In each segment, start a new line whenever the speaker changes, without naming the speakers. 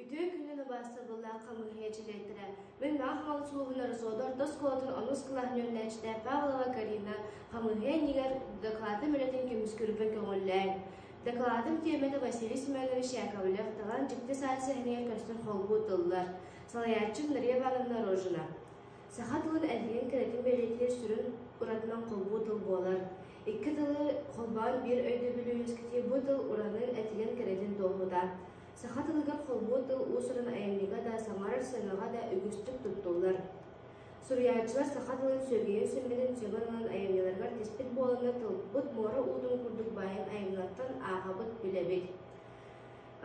Үтүө күнүн убаастабыллаах хамыыһыйа чилиэттэрэ, мин Маах Хаҥалас улууһун Оросуода орто оскуолатын онус кылааһын үөрэнээччитэ Павлова Карина хамыыһыйа иннигэр дакылаатым үлэтин көмүскүүрбэр көҥүллээҥ. Дакылаатым тиэмэтэ Василий Семенович Яковлев Талаан дьикти саас сэһэнигэр көстөр холбуу тыллар. Салайааччым Нария Ивановна Рожина. Саха тылын эдигин кэрэтин бэлиэтиир сүрүн уратынан холбуу тыл буолар. Икки тылы холбоон биир өйдөбүлү үөскэтии бу тыл уранын этигэн кэрэтин туоһута. Саха тылыгар холбуу тыл уус-уран айымньыга да, саҥарар сыанаҕа да үгүстүк туттуллар. Суруйааччылар саха тылын сүөгэйин сүмэтин сөбөн ылан айымньыларыгар тиспит буоланнар тылбыт муора уутун курдук баайын айымньылартан ааҕабыт, билэбит.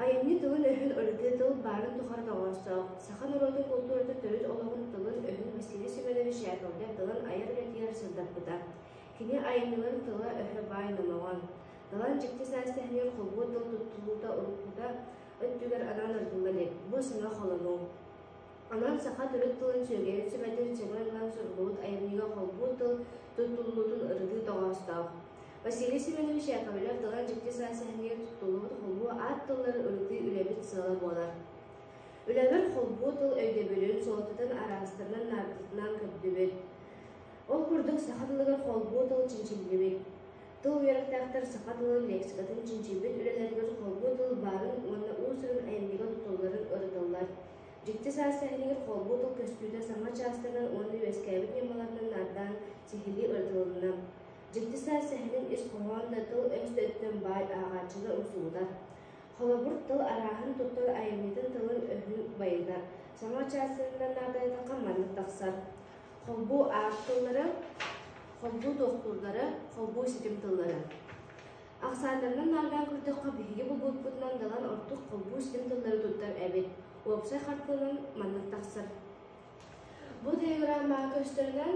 Айымньы тылын-өһүн ырытыы тыл баарын тухары тоҕоостоох, саха норуотун култууратын төрүт олоҕун тылын-өһүн Василий Семенович Яковлев Далан айар үлэтигэр сырдаппыта. Кини айымньыларын тыла-өһө баай номоҕон. Далан дьикти саас тэһинигэр холбуу тыл туттуллуута уруккута өттүгэр анаан ырытылла илик, бу саҥа холонуу. Онон саха төрүт тылын сүөгэйин сүмэтин сөҥөн ылан суруллубут айымньыга холбуу тыл туттуллуутун ырытыы тоҕоостоох. Василий Семенович Яковлев Далан дьикти саас сэһэнигэр туттуллубут холбуу аат тыллары ырытыы үлэбит сыала буолар. Үлэбэр холбуу тыл өйдөбүлүн, суолтатын араастарынан наардытынан көрдүбүт. Ол курдук саха тылыгар холбуу тыл чинчиллибит. Тыл үөрэхтээхтэр саха тылын лексикатын чинчийбит үлэлэригэр холбуу тыл баарын уонна уус-уран айымньыга туттулларын ырыталлар. Дьикти саас сэһэнигэр холбуу тыл көстүүтэ саҥа чаастарынан уонна үөскээбит ньымаларынан наардаан сиһилии ырытылынна. Дьикти саас сэһэнин ис хоһоон да тыл-өс да өттүнэн баай ааҕааччыны умсугутар. Холобур, тыл арааһын туттар айымньытын тылын-өһүн байытар. Саҥа чаастарынан наардаатахха маннык тахсар. Холбуу аат тыллары, холбуу туохтуурдары, холбуу ситим тыллары. Ахсааннарынан наардаан көрдөххө, биһиги булбуппутунан Далан ордук холбуу ситим тыллары туттар эбит. Уопсай хартыынан маннык тахсар. Бу диаграммаҕа көстөрүнэн,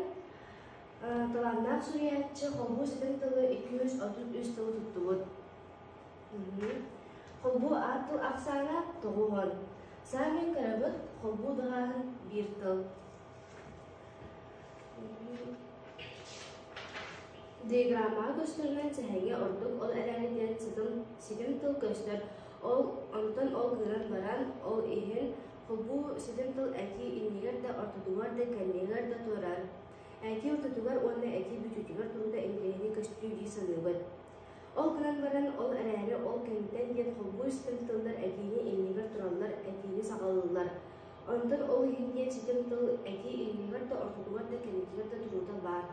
талааннаах суруйааччы холбуу ситим тылы 233 тылы туттубут. Холбуу аат тыл ахсаана 90. Саамай кырабыт холбуу даҕааһын биир тыл. Диаграммаҕа көстөрүнэн сэһэҥҥэ ордук ол эрээри диэн ситим, ситим тыл көстөр, ол онтон ол гынан баран, ол иһин холбуу ситим тыл этии иннигэр да, ортотугар да, кэннигэр да турар. Этии ортотугар уонна этии бүтүүтүгэр туруута интэриэһинэй көстүү дии саныыбыт. Ол гынан баран, ол эрээри ол кэнниттэн диэн холбуу ситим тыллар этиини иннигэр тураллар, этиини саҕалыыллар. Онтон ол иһин диэн ситим тыл этии иннигэр да, ортотугар да, кэнникигэр да туруута баар.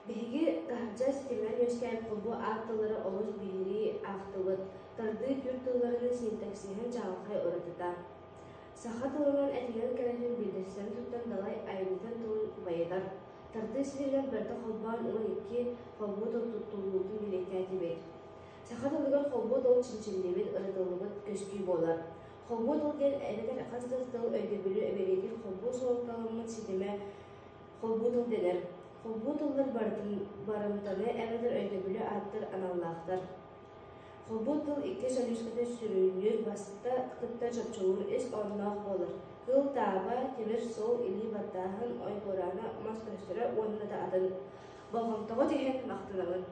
Биһиги таһырдьа ситиминэн үөскээбит холбуу аат тыллары олус биһирии аахтыбыт, тардыы түүр тылларынан синтаксиһын чаҕылхай уратыта. Саха тылынан этигэн кэрэтин биирдэстэрин туттан далай айымньытын тылын байытар. Тардыы ситиминэн барыта холбоон 12 холбуу тыл туттуллуутун бэлиэтээтибит. Саха тылыгар холбуу тыл чинчиллибит, ырытыллыбыт көстүү буолар. Холбуу тыл диэн эбэтэр хас да тыл өйдөбүлү бэлиэтиир холбуу суолталаммыт ситимэ холбуу тыл дэнэр. Холбуу тыллар барымтаны эбэтэр өйдөбүлү ааттыыр аналлаахтар. Холбуу тыл икки сөлүүскэтэ сүрүннүүр баста кытта чопчулуур ис онноох буолар. Кыыл тааба, тимир суол, илии баттааһын, ой дуораана, мас көстөрө уонна да атын. Болҕомтоҕут иһин махтанабын.